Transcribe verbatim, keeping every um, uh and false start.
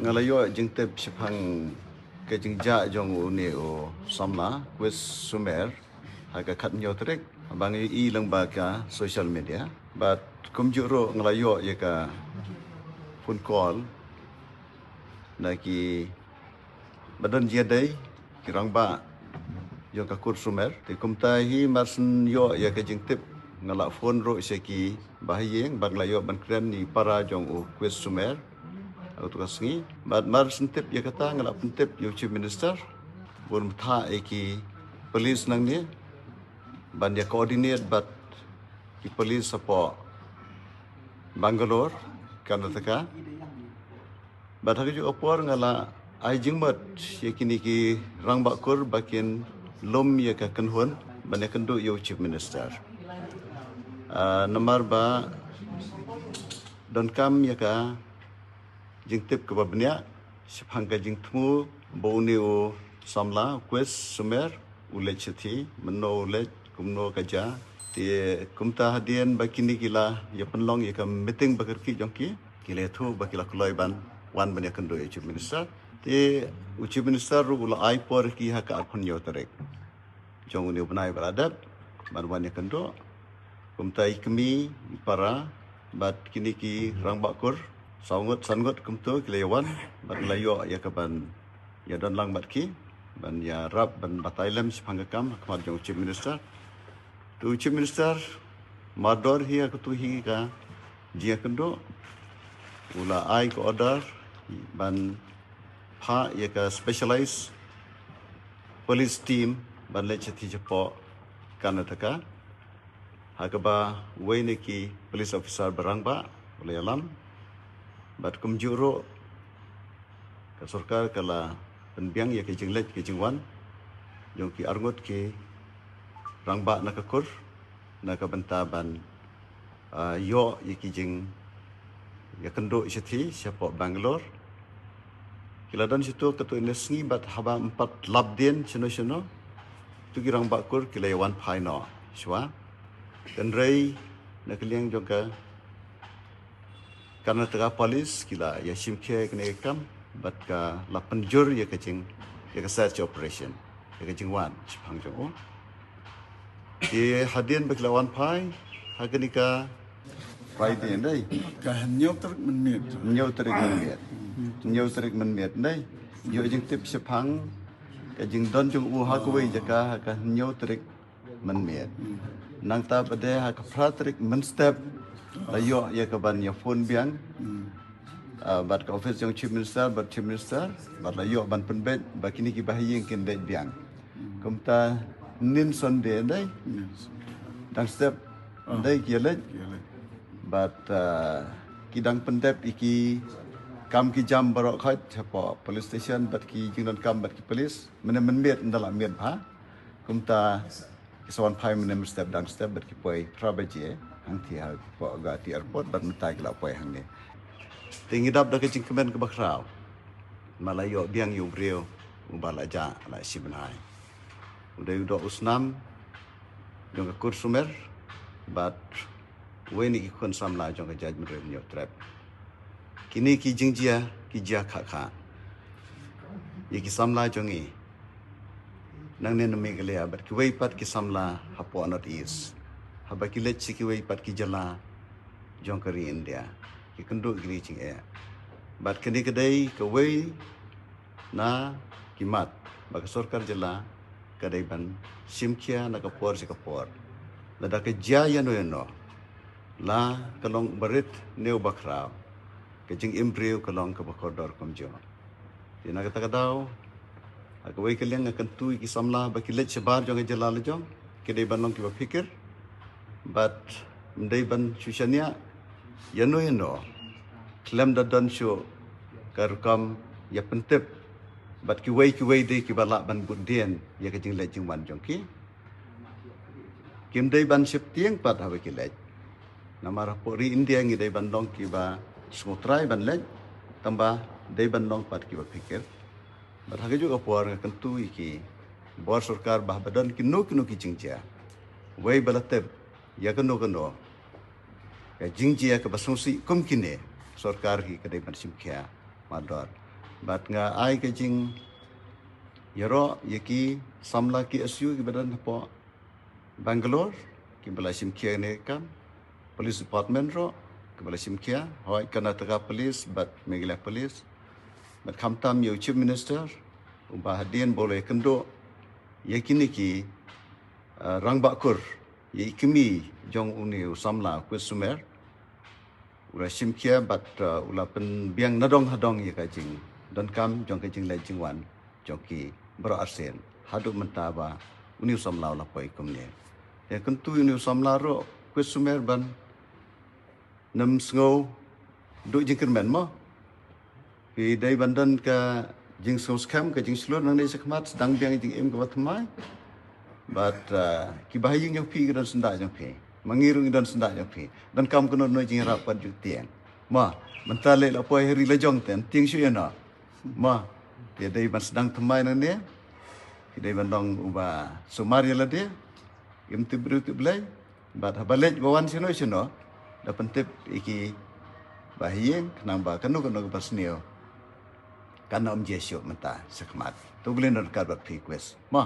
Nga la ïoh jingtip shaphang ka jingjia jong une u samla Chris Sumer ha ka khathynñiew tarik, ba nga ïohi lyngba ka social media. Bad kumjuh ruh nga la ïoh ïa ka phone call na ki ba don jingïadei, ki rangbah jong ka kur Sumer. Te kumta hi mar shen ïoh ïa ka jingtip, nga la phone ruh sha ki bahaïing, bad nga la ïoh ban kren ïa i para jong u Chris Sumer ha kato ka sngi. Bad mar shen tip ïa kata, nga la pyntip ïa u Chief Minister, bun btha ïa ki police nangne ban ïa coordinate bad ki police hapoh Bangalore, Karnataka. Bad ha kajuh ka por nga la ai jingmut ïa kine ki rangbah kur ba kin lum ïa ka kynhun ban ïakynduh ïa u Chief Minister. Ah, namar ba donkam ïa ka jingtip kaba bniah shaphang ka jingthmu ba une u samla Chris Sumer u leit shathie, mynno u leit, kumno ka jia. Te kumta hadien ba kine ki la ïa pynlong ïa ka meeting ba kyrkieh jong ki, ki la ïathuh ba ki la kloi ban wan ban ïakynduh ïa u Chief Minister. Te u Chief Minister ruh u la ai por ïa ki ha ka arphew hynñiew tarik jong une u bnai ba la dep ban wan ïakynduh. Kumta i kmie, i para bad kine ki rangbah kur saw ngut, san ngut kumto ki la ïa wan bad la ïoh ïa ka ban ïa don lang bad ki ban ïarap ban batai lem shaphang ka kam ha khmat jong u Chief Minister. Te u Chief Minister mardor hi ha kato hi ka jingïakynduh, u la ai ka order ban phah ïa ka specialized police team ban leit shathie shapoh Karnataka, ha kaba uwei na ki police officer ba rangbah u la ïalam. Bad kumjuh ruh ka sorkar ka la pynbiang ïa ka jingleit ka jingwan jong ki arngut ki rangbah na ka kur na ka bynta ban, ah, ïoh ïa ki jingïakynduh shathie shapoh Bangalore. Ki la don shato kato ine sngi bad haba ym pat lap dien shano shano, to ki rangbah kur ki la ïa wan phai noh shuwa. Hynrei na ka liang jong ka Karnataka Police ki la ïa shim khia ïa kane ka kam bad ka la pynjur ïa ka jing, ïa ka search operation, ïa ka jingwan shaphang jong u. Te hadien ba ki la wan phai ha kane ka Friday ndei, ka hynñiew tarik mynmiet, hynñiew tarik mynmiet, hynñiew tarik mynmiet ndei, ïoh jingtip shaphang ka jingdon jong u ha kawei jaka ha ka hynñiew tarik mynmiet. Nangta pat de ha ka phra tarik mynstep la ïoh ïa ka ban ïa phone biang, ah, bad ka office jong Chief Minister, bad Chief Minister, bad la ïoh ban pynbeit ba kine ki bahaïing kin leit biang. Kumta nin Sunday ndei, dang step ndei ki ïa leit. Bad, ah, ki dang pyndep ïa ki kam ki jam baroh khoit hapoh police station bad ki jingdonkam bad ki police. Mynne mynmiet ynda la miet bha. Kumta ki sa wan phai mynne mynstep dang step bad ki poi phra baje hangthie hapoh Guwahati Airport bad mynta ki la poi hangne. Te ngi dap da ka jingkmen kaba khraw, ma la ïoh biang ïa u briew uba la jah la shi bnai. U dei u doh u snam jong ka kur Sumer bad uwei na ki khun samla jong ka jaitbynriew Hynñiewtrep. Kine ki jingjia ki jia kha kha ïa ki samla jong ngi nangne na Meghalaya bad kiwei pat ki samla hapoh North East. Haba ki leit sha kiwei pat ki jylla jong ka ri India, ki kynduh ki ri jingeh. Bad kane ka dei kawei na ki mat ba ka sorkar jylla ka dei ban shim khia na ka por sha ka por. Lada ka jia ïano ïano, la ka long uba rit ne uba khraw, ka jingim briew ka long kaba kordor kumjuh. Te na kata ka daw, ha kawei ka liang nga kyntu ïa ki samla ba ki leit shabar jong ka jylla la jong, ki dei ban long kiba phikir bad ym dei ban shu shaniah ïano ïano khlem da don shuh ka rukom ïa pyntip bad kiwei kiwei de kiba lah ban bud dien ïa ka jingleit jingwan jong ki. Kim dei ban sheptieng pat haba ki leit. Namar hapoh ri India ngi dei ban long kiba sngewtrai ban leit, tangba dei ban long pat kiba phikir. Bad ha kajuh ka por nga kyntu ïa ki bor sorkar ba haba don kino kino ki jingjia, wei ba la tip ïa kano kano ka jingjia kaba sngewsih kum kine, sorkar hi ka dei ban shim khia mardor. Bad nga ai ka jing ïaroh ïa ki samla ki S U ki ba don hapoh Bangalore ki ba la shim khia ne kam, Police Department ruh ki ba la shim khia, hoi Karnataka Police bad Meghalaya Police. Bad khamtam ïa u Chief Minister u ba hadien bolo ïa kynduh ïa kine ki uh, rangbah kur ïa i kmie jong une u samla Kwis Sumer. U la shim khia bad uh, u la pynbiang nadong hadong ïa ka jing donkam jong ka jingleh jingwan jong ki baroh arsien haduh mynta ba une u samla u la poi kumne. Ïa kyntu une u samla ruh Kwis Sumer ban nym sngew duh jingkyrmen mo. Phi dei ban don ka jingsngewskhem ka jingshlur nangne shakhmat sdang biang jingim kaba thymmai. Bad uh, ki ba ha ïing jong phi ki don syndah jong phi. Ma ngi ruh ngi don syndah jong phi. Donkam kano kano jingïarap pat ju tieng. Ma mynta leh la poi ha ri la jong ten tieng shu ïa no. Ma te dei ban sdang thymmai nangne. Phi dei ban long uba sumar ïa lade. Im tip briew tip Blei. Bad haba leit ba wan shano shano da pyntip ïa ki ba ha ïing khnang ba kano kano kaba sniew kan ym jia shuh mynta shakhmat. To U Blei un ryngkat bad phi Kwis. Ma.